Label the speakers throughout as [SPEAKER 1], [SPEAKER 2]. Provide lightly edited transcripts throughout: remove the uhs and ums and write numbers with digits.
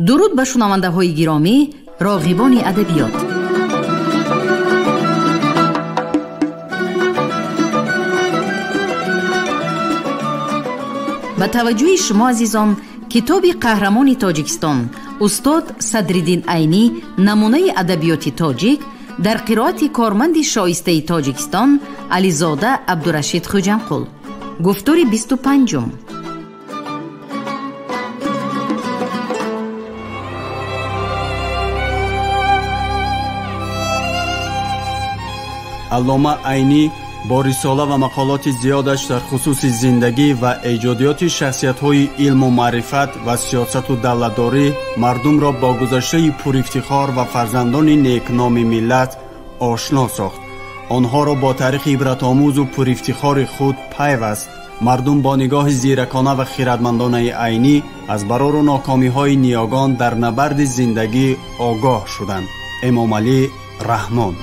[SPEAKER 1] Дуруд ба шунавандаҳои гиромӣ, роғибони адабиёт. Ба таваҷҷӯҳи шумо азизон, китоби қаҳрамони Тоҷикистон устод Садриддин Айнӣ намунаи адабиёти тоҷик дар қироати корманди шоистаи Тоҷикистон Ализода Абдурашид Хуҷамқул. Гуфтори 25-ум.
[SPEAKER 2] Аллома Айнӣ бо рисола ва мақолоти зиёдаш дар хусуси зиндагӣ ва эҷодиёти шахсиятҳои илму маърифат ва сиёсату давлатдорӣ мардумро бо гузаштаи пурифтихор ва фарзандони некноми миллат ошно сохт. Онҳоро бо таърихи ибратомӯзу пурифтихори худ пайваст. Мардум бо нигоҳи зиракона ва хиратмандонаи Айнӣ аз барору нокомиҳои ниёгон дар набарди зиндагӣ огоҳ шуданд. Эмомалӣ Раҳмон.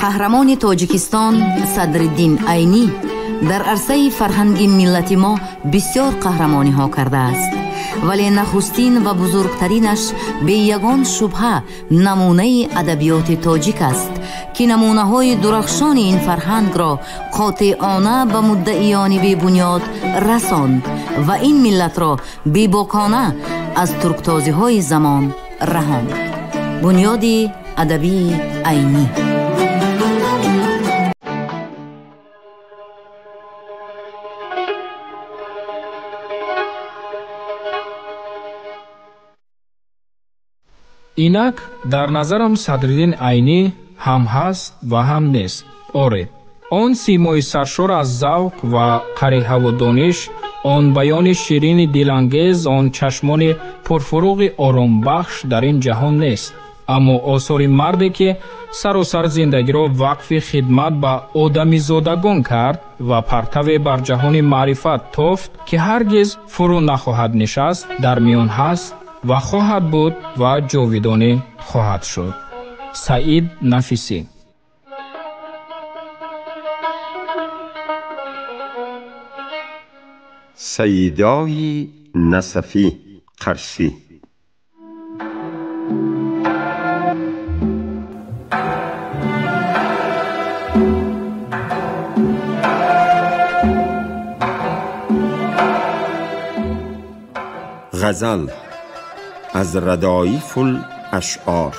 [SPEAKER 3] Қаҳрамони Тоҷикистон Садриддин Айнӣ дар арсаи фарҳанги миллати мо бисёр қаҳрамониҳо кардааст, вале нахустин ва бузургтаринаш бе ягон шубҳа намунаи адабиёти тоҷик аст, ки намунаҳои дурахшони ин фарҳангро қотеона ба муддаиёни бебунёд расонд ва ин миллатро бебокона аз турктозиҳои замон раҳонд. Бунёди адабии Айнӣ.
[SPEAKER 4] Инак дар назарам Садриддин Айнӣ ҳам ҳаст ва ҳам нест. Оре, он симои саршор аз завқ ва қариҳаву дониш, он баёни ширини дилангез, он чашмони пурфуруғи оромбахш дар ин ҷаҳон нест. Аммо осори марде, ки саросар зиндагиро вақфи хидмат ба одамизодагон кард ва партаве бар ҷаҳони маърифат тофт, ки ҳаргиз фурӯ нахоҳад нишаст, дар миён ҳаст ва хоҳад буд ва ҷовидонӣ хоҳад шуд. Саид Нафисӣ.
[SPEAKER 5] Саидои Насафӣ Қаршӣ. Ғазал аз Радоифул Ашъор.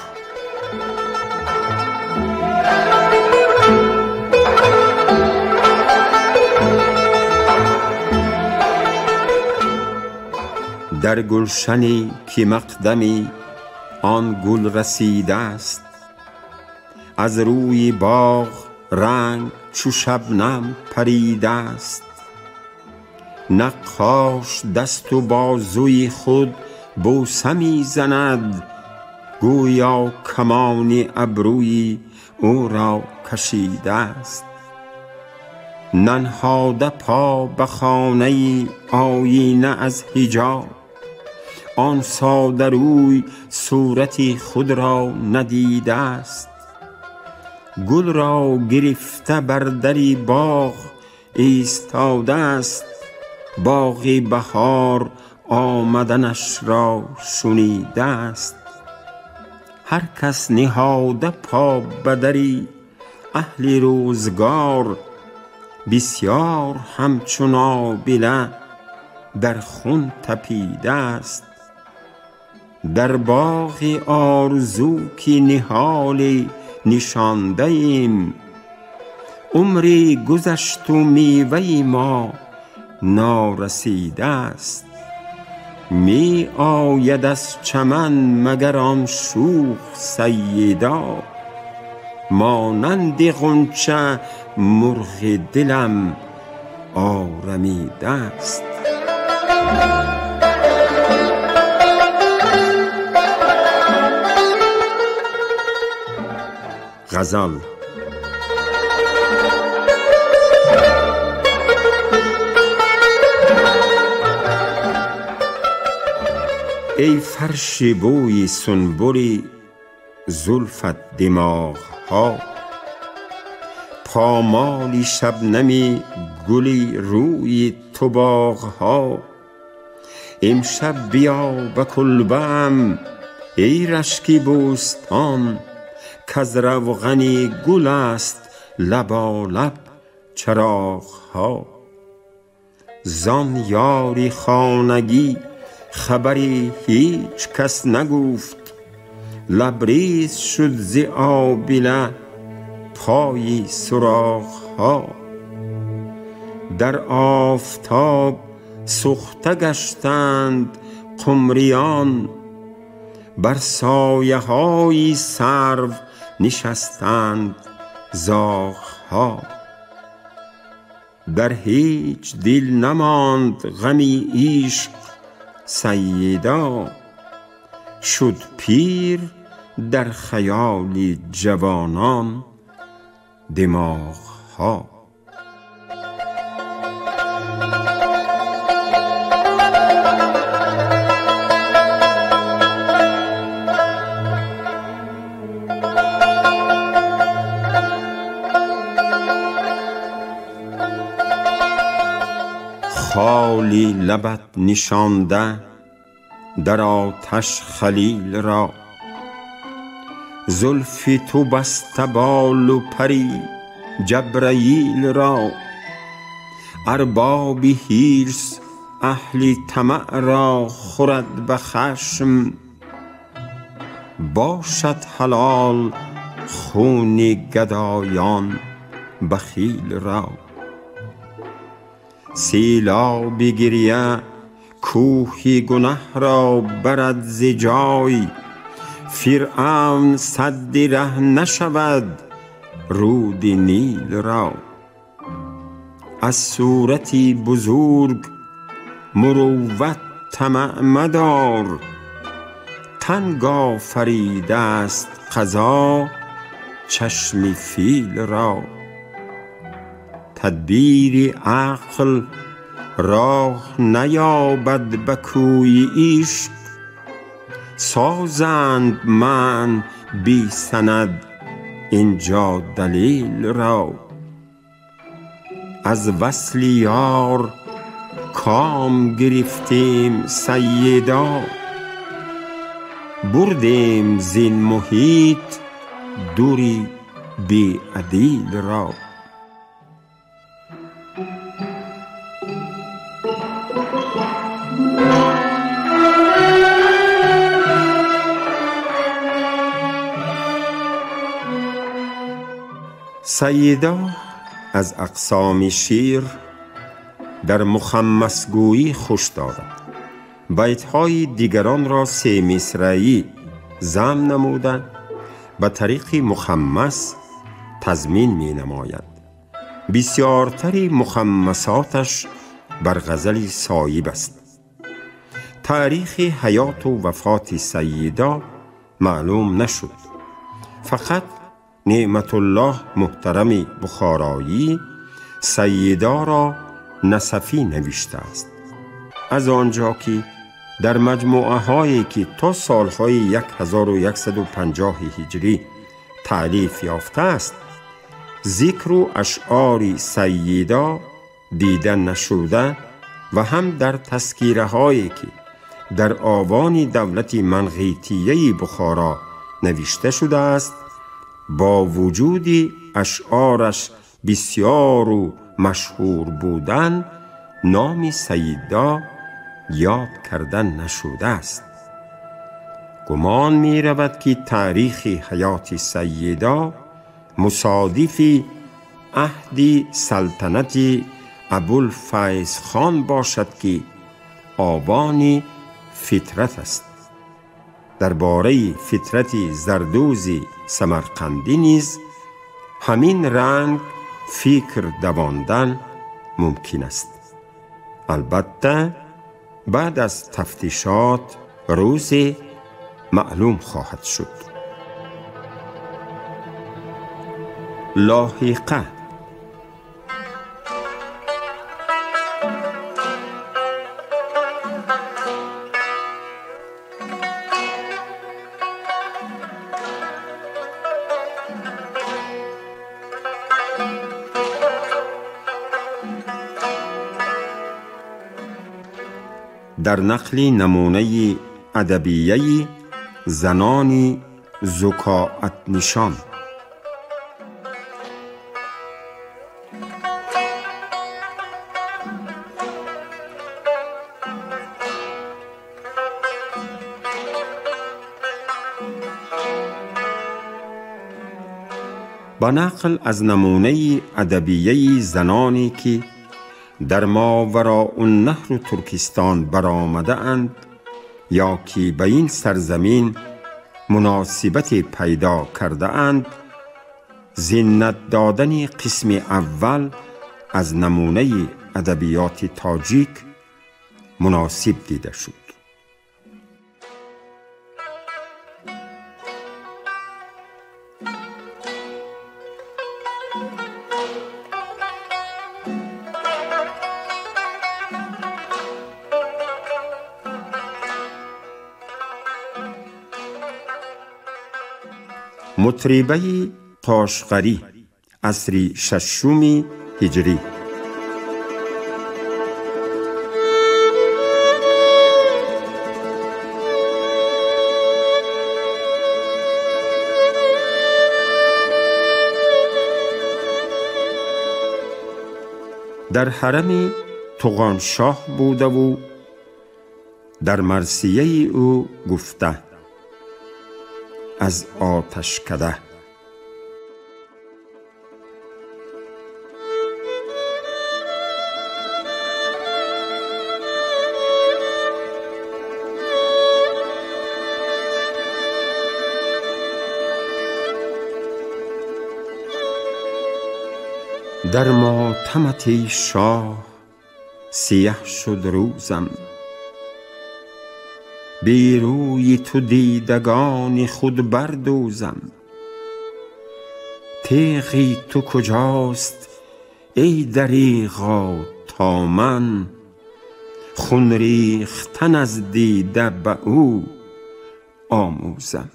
[SPEAKER 5] Дар гулшане ки мақдами он гул расидааст, аз рӯи боғ ранг чу шабнам паридааст. Наққош дасту бозуи худ бӯса мезанад, гӯё камони абрӯи ӯро кашидааст. Нанҳода по ба хонаи оина аз ҳиҷоб, он содарӯй сурати худро надидааст. Гулро гирифта бар дари боғ истодааст, боғи баҳор омаданашро шунидааст. Ҳар кас ниҳода по ба дари аҳли рӯзгор, бисёр ҳамчун обила дар хун тапидааст. Дар боғи орзу ки ниҳоле нишондаем, умре гузашту меваи мо норасидааст. Меояд аз чаман магар он шӯх сайидо, монанди ғунча мурғи дилам орамидааст. Ғазал. Эй фарши бӯи сунбули زلفت دماغها. پامالی شبنمی گلی روی تو باغها. امشب بیا به کلبه ام ای رشکی بوستان، کز روغنی گل است لبالب چراغها. زان یاری خانگی خبری هیچ کس نگفت، لبریز شد ز آبله پای سراغها. در آفتاب سوخته گشتند قمریان، بر سایه های سرو نشستند زاغها. در هیچ دل نماند غمی عشق سیدا، شد پیر در خیال جوانان دماغها. خالی لبت نشانده در آتش خلیل را، زلف تو بسته بال و پری جبرئیل را. ارباب حرص اهل طمع را خورد به خشم، باشد حلال خون گدایان بخیل را. سیلاب گریه کوه گنه را برد ز جای، فرعون سد ره نشود رود نیل را. از صورتی بزرگ مروت طمع مدار، تنگ آفریده است قضا چشم فیل را. تدبیر عقل راه نیابد به کوی عشق، سازند من بی سند اینجا دلیل را. از وصل یار کام گرفتیم سیدا، بردیم زین محیط دوری بی عدیل را. سیدا از اقسام شعر در مخمسگویی خوش دارد. بیتهای دیگران را سه مصرعی ضم نموده به طریق مخمس تضمین می نماید. بسیارتری مخمساتش بر غزل صایب است. تاریخ حیات و وفات سیدا معلوم نشد. فقط نعمت الله محترم بخارایی سیدا را نصفی نوشته است. از آنجا که در مجموعه هایی که تا سالهای 1150 هجری تألیف یافته است، ذکر و اشعار سیدا دیده نشده و هم در تذکیره هایی که در آوان دولت منغیتیه بخارا نوشته شده است، با وجود اشعارش بسیار و مشهور بودن، نام سیدا یاد کردن نشده است. گمان می رود که تاریخ حیات سیدا مصادف عهد سلطنت ابوالفیض خان باشد که آوان فطرت است. درباره فطرت زردوز سمرقندی نیز همین رنگ فکر دواندن ممکن است. البته بعد از تفتیشات روز معلوم خواهد شد. لاحقه. дар нақли намунаи адабияи занони зукоатнишон. با نقل از نمونه ادبیه زنانی که در ماوراء النهر ترکستان برآمده اند یا که به این سرزمین مناسبت پیدا کرده اند، زینت دادن قسم اول از نمونه ادبیات تاجیک مناسب دیده شد. مطربه قاشقری، عصر ششم هجری. در حرم طغانشاه بوده و در مرثیه او گفته از آتشکده. در ماتمت ای شاه سیه شد روزم، بی روی تو دیدگان خود بردوزم. تیغی تو کجاست ای دریغا تا من خون ریختن از دیده به او آموزم.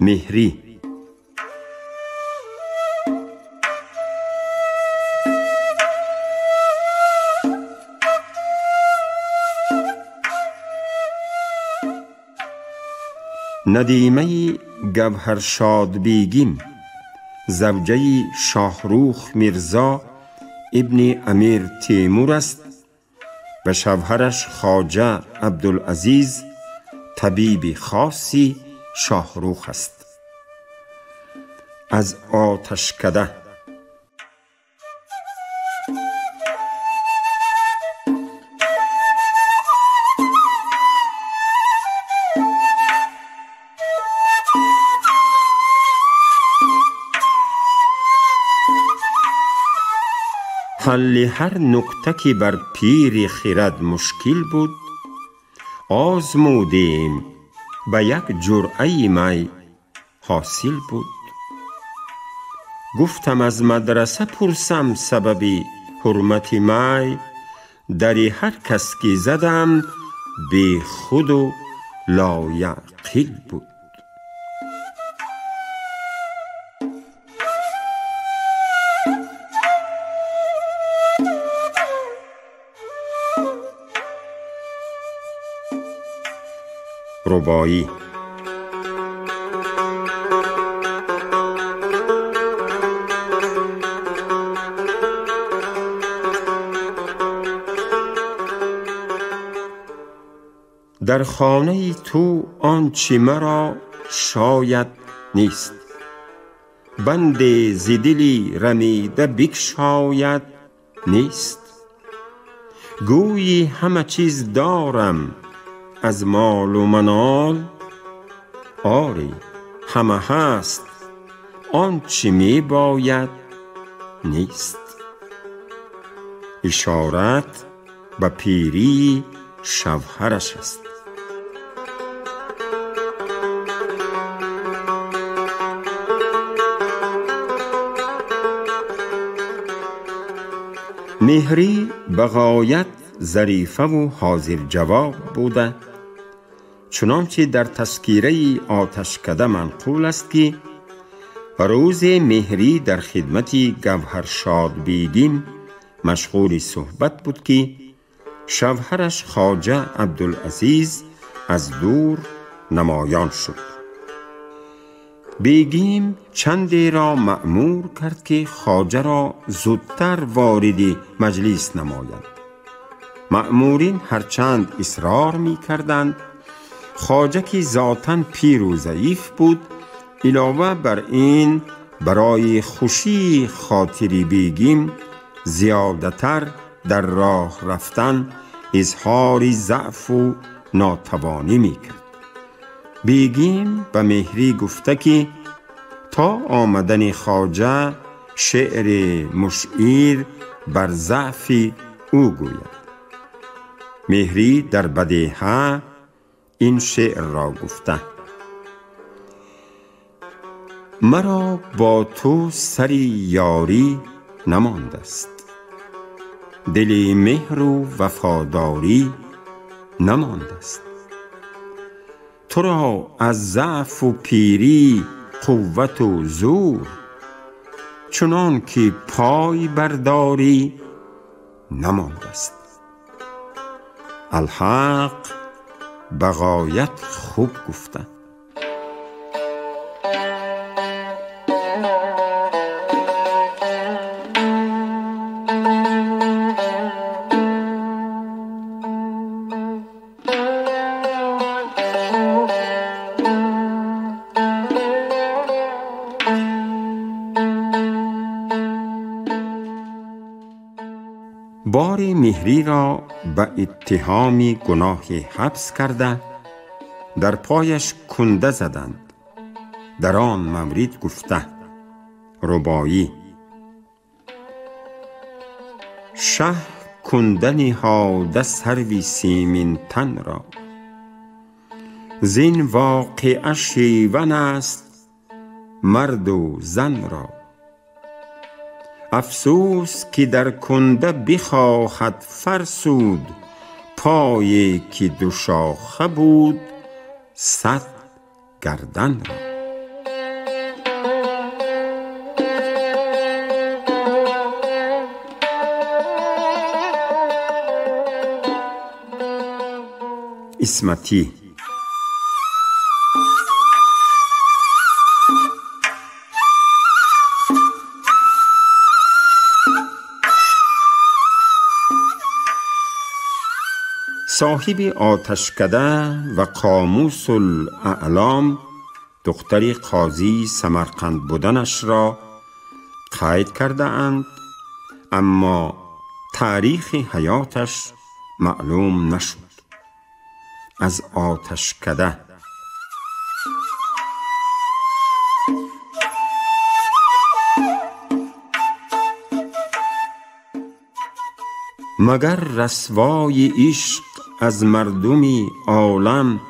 [SPEAKER 5] مهری. ندیمه گوهرشاد بیگیم، زوجه شاهروخ میرزا ابن امیر تیمور است و شوهرش خواجه عبدالعزیز طبیب خاصی شاهروخ است. از آتشکده. حل هر نکته که بر پیر خرد مشکل بود، آزمودیم به یک جرعه می حاصل بود. گفتم از مدرسه پرسم سبب حرمت می، دری هر کس که زدم بی خود و لایعقل بود. رباعی. در خانه تو آنچه مرا شاید نیست، بند ز دلی رمیده بگشاید نیست. گویی همه چیز دارم از مال و منال، آری همه هست آنچه می باید نیست. Ишорат ба пирии шавҳараш аст. Меҳрӣ ба ғоят зарифаву ҳозирҷавоб буда, чунончи дар тазкираи оташкада манқул аст, ки рӯзе Меҳрӣ дар хидмати Гавҳаршодбегим машғули суҳбат буд, ки шавҳараш Хоҷа Абдулазиз аз дур намоён шуд. Бегим чандеро маъмур кард, ки хоҷаро зудтар вориди маҷлис намояд. Маъмурин ҳарчанд исрор мекарданд, хоҷа ки зотан пиру заиф буд, илова бар ин барои хушии хотири бегим зиёдатар дар роҳ рафтан изҳори заъфу нотавонӣ мекард. Бегим ба Меҳрӣ гуфта, ки то омадани хоҷа шеъри мушир бар заъфи ӯ гӯяд. Меҳрӣ дар бадеҳа ин шеърро гуфта: маро бо ту сари ёрӣ намондааст, дили меҳру вафодорӣ намондааст. Туро аз заъфу пирӣ қуввату зур, чунон ки пой бардорӣ намондааст. Алҳақ ба ғоят хуб гуфта. بار مهری را به اتهام گناه حبس کرده در پایش کنده زدند. در آن مورد گفته: رباعی: شه کنده نهاده سروی سیمین تن را، زین واقعه شیون است مرد و زن را. افسوس که در کنده بخواهد فرسود، پای که دو شاخه بود صد گردن را. عصمتی. صاحب آتشکده و قاموس الاعلام دختر قاضی سمرقند بودنش را قید کرده اند، اما تاریخ حیاتش معلوم نشد. از آتشکده. مگر رسوای عشق از مردمی عالم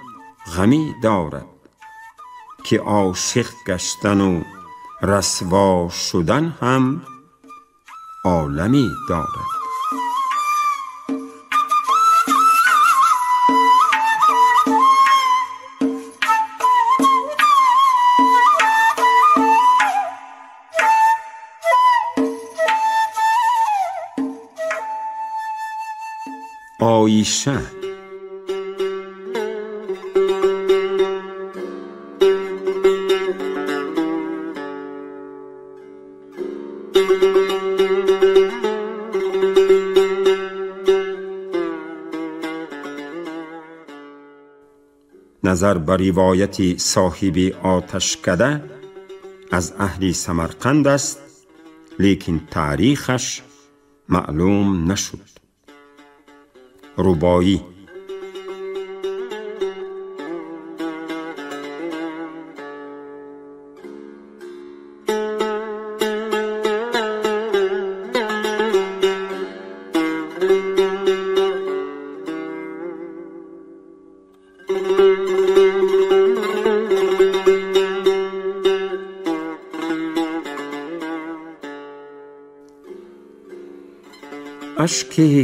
[SPEAKER 5] غمی دارد، که عاشق گشتن و رسوا شدن هم عالمی دارد. عایشه. نظر به روایت صاحب آتشکده از اهل سمرقند است، لیکن تاریخش معلوم نشد. رباعی: اشکی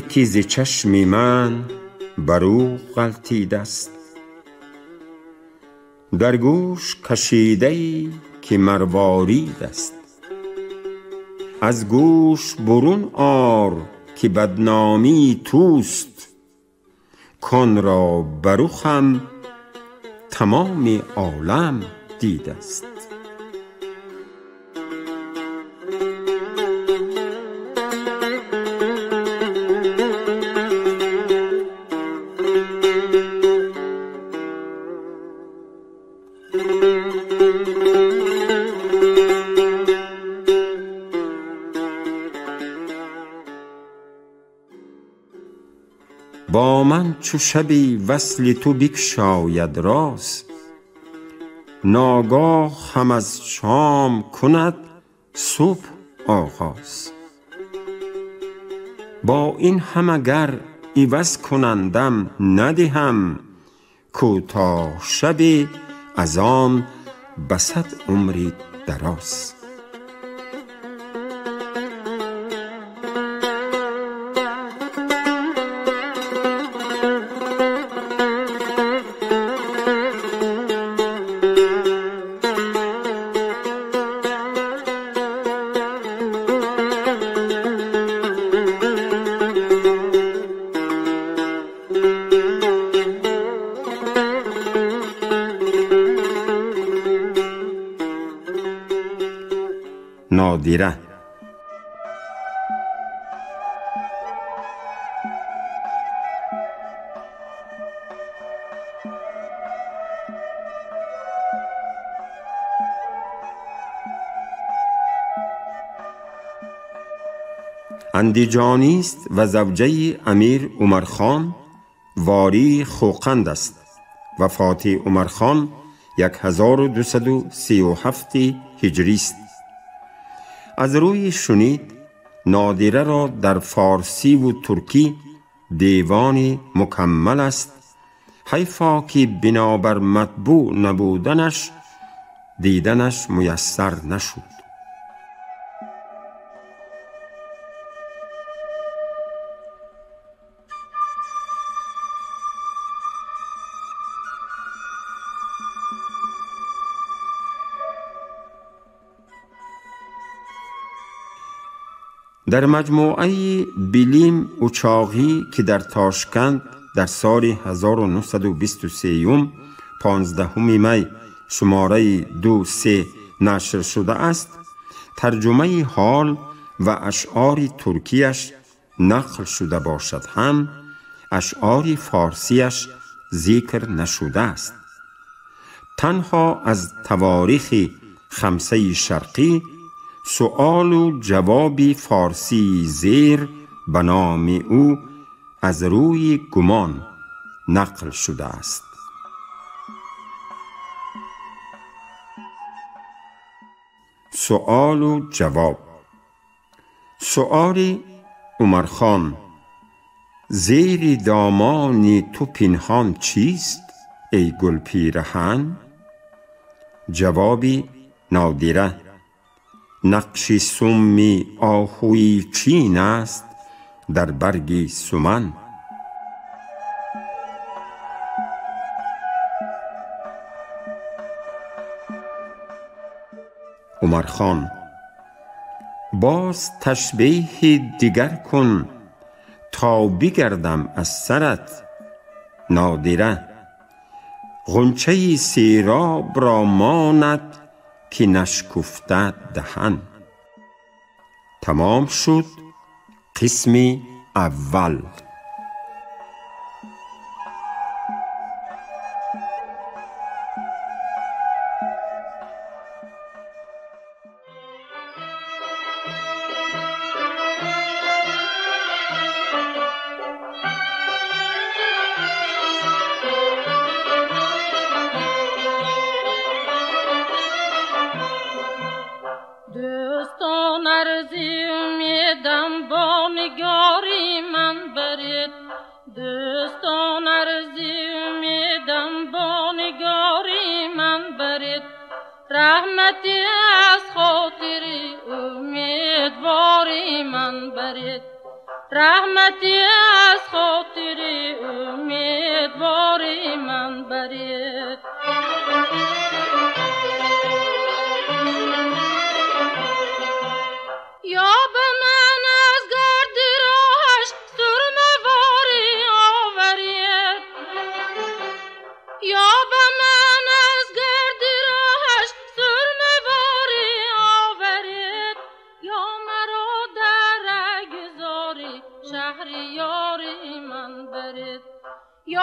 [SPEAKER 5] که ز چشم من بر او غلتیده است، در گوش کشیده ای که مروارید است. از گوش برون آر که بدنامی توست، کان را بر او خم تمام عالم دیده است. با من چو شبی وصل تو بگشاید راز، ناگاه هم از شام کند صبح آغاز. با این هم اگر عوض کنندم ندهم، کوتاه شبی از آن بسد عمری دراز. نادره. اندیجانی است و زوجه امیر عمرخان واری خوقند است. وفات عمرخان 1237 هجری است. از روی شنید نادره را در فارسی و ترکی دیوان مکمل است، حیفا که بنابر مطبوع نبودنش دیدنش میسر نشد. در مجموعه بیلیم اوچاغی که در تاشکند در سال 1923 15 می شماره 2-3 نشر شده است، ترجمه حال و اشعار ترکیش نقل شده باشد هم اشعار فارسیش ذکر نشده است. تنها از تواریخ خمسه شرقی سؤال و جواب فارسی زیر به نام او از روی گمان نقل شده است. سؤال و جواب. سؤال عمرخان: زیر دامان تو پنهان چیست ای گل پیرهن؟ جواب نادره: نقش سمی آهوی چین است در برگ سمن. عمرخان: باز تشبیه دیگر کن تا بگردم از سرت. نادره: غنچه سیراب را ماند که نشکفته دهن. تمام شد قسم اول.
[SPEAKER 6] دوستان ارزی امیدم با نگاری من بری. Раҳмати аз хотири умедвори ман баред. Раҳмати аз хотири умедвори ман баред. Ё ба ман аз гарди роҳаш сурмаворӣ оваред. Ё ба ман аз гарди роҳаш сурмаворӣ оваред. Ё маро дар рагзори шаҳриёри ман баред.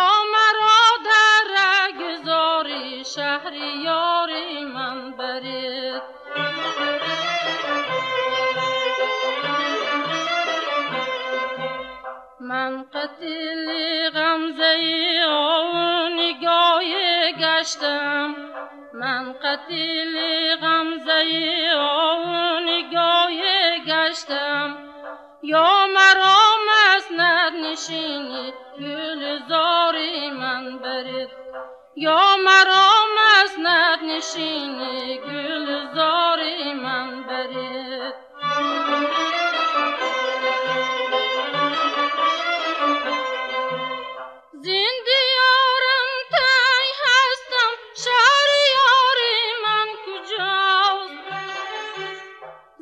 [SPEAKER 6] Ё маро дар рагзори шаҳриёри ман баред. Ман қатили ғамзаи ӯ нигоҳе гаштам. Ман қатили ғамзаи ӯ нигоҳе гаштам. Ё маро маснад нишини гулзори ман баред. Ё маро маснад нишини гулзори ман баред. Зиндиёрам танг ҳастам, шаҳриёри ман куҷост?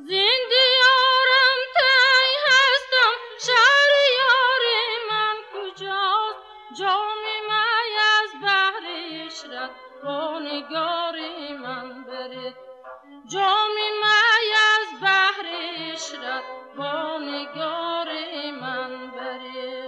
[SPEAKER 6] Зиндиёрам танг ҳастам, шаҳриёри ман куҷост? Ҷоми май аз баҳри ишрат бо нигори ман баред. Ҷоми май аз баҳри ишрат бо нигори ман баред.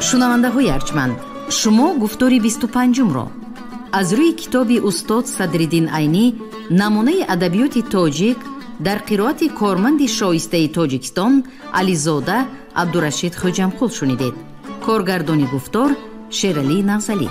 [SPEAKER 1] Шунавандаҳои арҷманд, шумо гуфтори 25-умро аз рӯи китоби устод Садриддин Айнӣ намунаи адабиёти тоҷик дар қироати корманди шоистаи Тоҷикистон Ализода Абдурашид Хоҷамқул шунидед. Коргардони гуфтор Шералӣ Нағзалӣ.